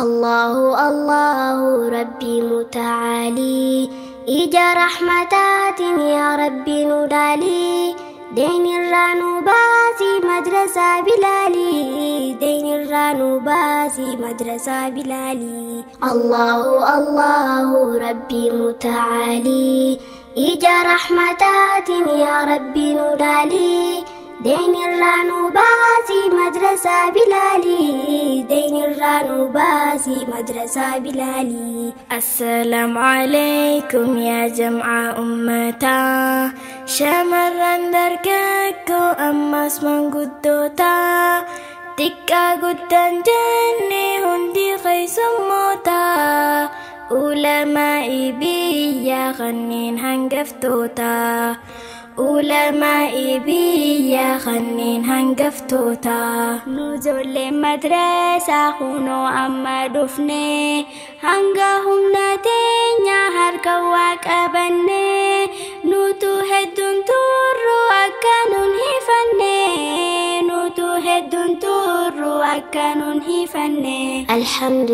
Allahu Allahu Rabbi muta'ali ija rahmataatiin yaa Rabbi nu dhaali Deyn irraa nu baasi madrasaa Bilaali Deyn irraa nu baasi madrasaa Bilaali Allahu Allahu Rabbi muta'ali ija rahmataatiin yaa Rabbi nu dhaali Deyn irraa nu baasi madrasaa Bilaali Deyn irraa nu baasi madrasaa Bilaali Assalaamu alaykum yaa jam'a ummataa Shamarran dargaggoo ammas manguddoota Xiqqaa guddaan jenne hundi keessummoota Ulamaa'i biyya kanneen hangaftoota Ulamaa'i biyya kanneen hangaftoota Nu ijoolleen madrasaa kunoo amma dhufne hanga humna teenya harka waa qabanne nutu hedduun turru akka nun hifanne nutu hedduun turru akka nun hifanne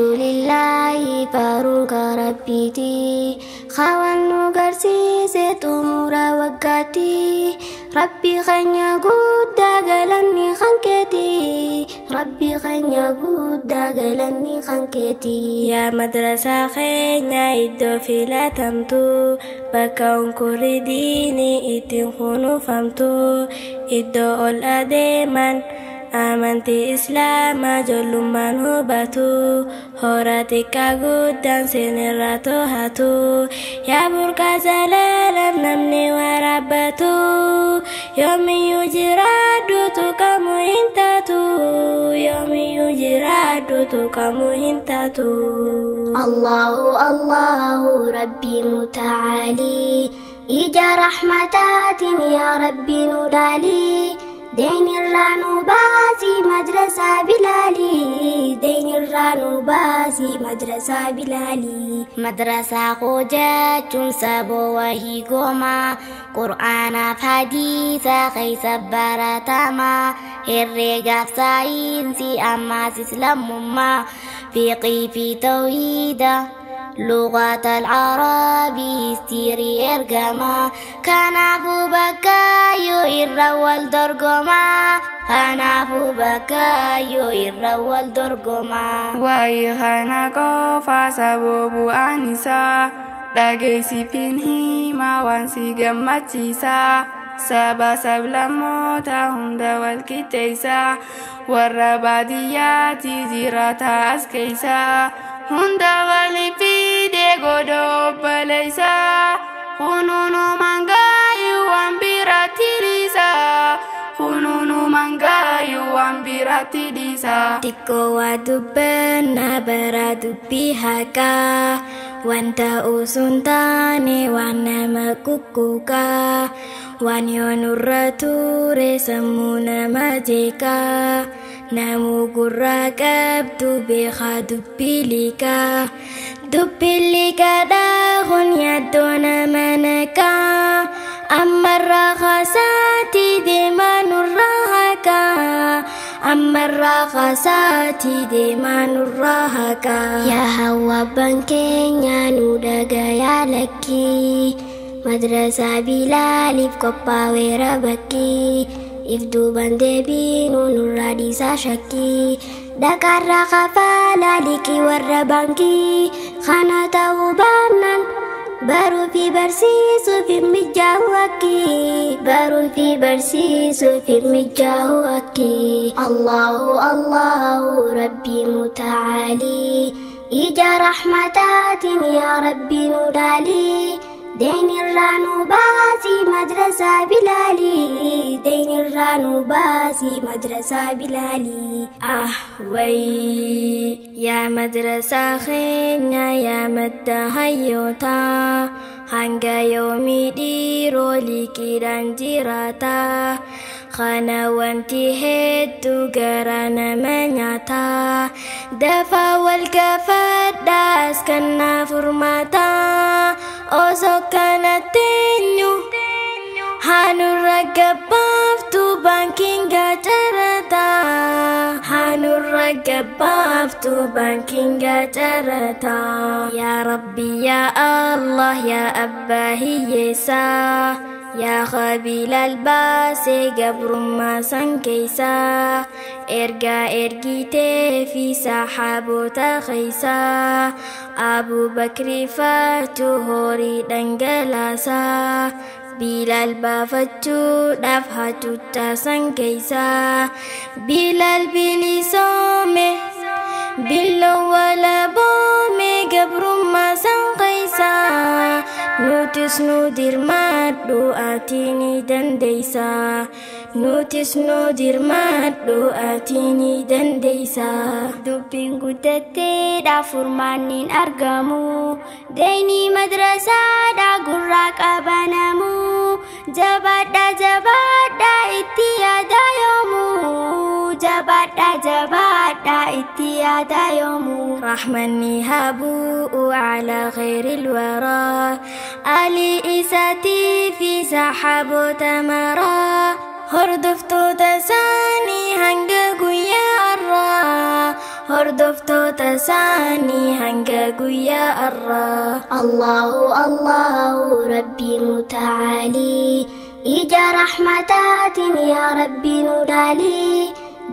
Alhamdulillahi faaruun Rabbiiti Khawaan nu garsiise xumura waggaatti Rabbi keenya guddaa galanni kan keeti Rabbi keenya guddaa galanni kan keeti Yaa madrasaa keenya iddoo filatamtu bakka unkurri diinii ittiin kunuunfamtu iddoo ol adeeman amantii islaamaa ijoollummaan hubatu hora xiqqaa guddaan seenirraa to'atu yaa burqaa jalalaan namni waraabbatu yoomiyyuu jiraadhu tuqamuu hin taatu yoomiyyuu jiraadhu tuqamuu hin taatu. Allahu Allahu Rabbi muta'ali ija rahmataatiin yaa Rabbi nu dhaali Deyn irraa nu baasi madrasaa Bilaali Deyn irraa nu baasi madrasaa Bilaali Madrasaa koo jechuun saboo wahii gooma Qur'aanaaf hadiisa keessa baratama Herreegaaf saayinsii ammaas islaamummaa Fiqii fi tawhiida لغة العربي استيري إرجما كنافو بكايو إرول درجما كنافو بكايو إرول درجما Waa'ee kana qofa saboo bu'aan isaa dhageessifin himaa waan si gammachiisa Saba sablammoota hunda wal qixxeessa warra baadiyyaatti jiraata as keessa hunda waliin fidee godoo obboleessa kunuunumaan gaayuu waan biraatti dhiisa kunuunumaan gaayuu waan biraatti dhiisa. Xiqqoo waa dubbannaa bara dubbii haqaa wanta osoo hin taane waan nama kukkuqaa waan yoo nurra ture sammuu nama jeeqaa namuu gurra qabdu beekaa dubbii liqaa dubbii liqaadhaa kun yaaddoo nama naqaa ammarraa kaasaatii deemaa nurraa haqaa ammarraa kaasaatii deemaa nurraa haqaa. Yaa hawwa abbaan keenya nu dhagayaa lakkii madrasaa Bilaaliif qophaa'eera bakkii If duuban deebiinu nurraa dhiisaa shakkii Dhaqarraa kafalaa liqii warra baankii Kana ta'uu baannaan baruu fi barsiisuuf hin mijaa'u akkii Baruu fi barsiisuuf hin mijaa'u akkii Allahu Allahu Rabbi muta'ali ija rahmataatiin yaa Rabbi nu dhaali Deyn irraa nu baasi madrasaa Bilaali Deyn irraa nu baasi madrasaa Bilaali Ah wayii yaa madrasaa keenya yaa madda hayyootaa hanga yoomii dhiiroo liqiidhaan jiraata Kana wanti hedduu gara nama nyaata dafaa wal gaafadhaas kennaa furmaata osoo kana teenyu Hanurra gabbaaftu baankiin gacarata Hanurra Irra gabbaaftu baankiin gacarata. Yaa Rabbi, yaa Allah, yaa abbaa hiyyeessaa, yaa qabiila baasee gabrummaa san keeysaa, ergaa ergitee fi saxaaboota keeysaa, Abubakri faatu horii dhangalaasaa, Bilaal baafachuudhaaf hacuuccaa san keeysaa. Bilaal bilisoome, billoo walaboome gabrummaa san keeysaa. Nutis nu dirmadhu, ati ni dandeeysaa. Nutis nu dirmadhu, ati ni dandeeysaa. Dubbiin guddatteedha, furmaanni argamu. Deeni madrasaadha gurraa qabanamu. Jabaadha, jabaadha, itti yaada yoomu. Jabaadha, jabaadha, itti yaada yoomu. Rahmanni haa bu'u ala khayril waraa, Ali isaatii fi saxaaboota maraa, hordoftoota isaanii hanga guyyaa har'aa, hordoftoota isaanii hanga guyyaa har'aa. Allahu Allahu Rabbi muta'ali, ija rahmataatiin yaa Rabbi nu laali.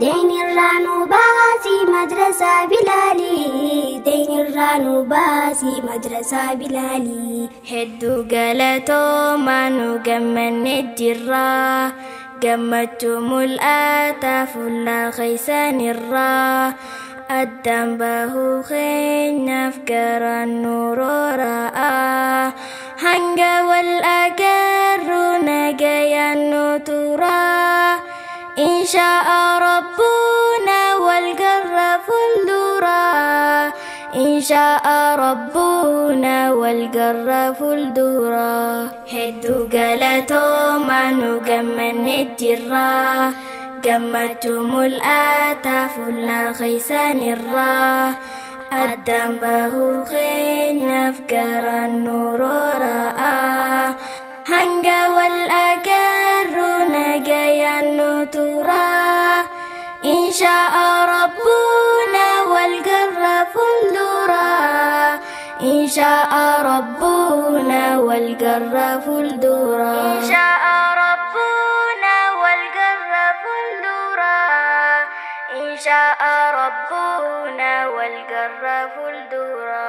Deen irraa nu baasi madrasaa Bilaali, deen irraa nu baasi madrasaa Bilaali. Hedduu galatoomaa, nu gammanne jirra, gammachuu mul'ata fuula keessanirraa. Addaan bahuu keenyaaf garaan nu roora'a, hanga wal agarru nagayaan nu tura. إن شاء ربنا والقر fuuldura، إن شاء ربنا والقر fuuldura. Hedduu galatoomaa, nu gammanne jirra, gammachuu mul'ata fuula keessanirraa. Addaan bahuu keenyaaf garaan nu roora'a, hanga wal agarru nagayaan nu tura. إن شاء ربنا والقر fuuldura، إن شاء ربنا والقر fuuldura، إن شاء ربنا والقر fuuldura، إن شاء ربنا والقر fuuldura.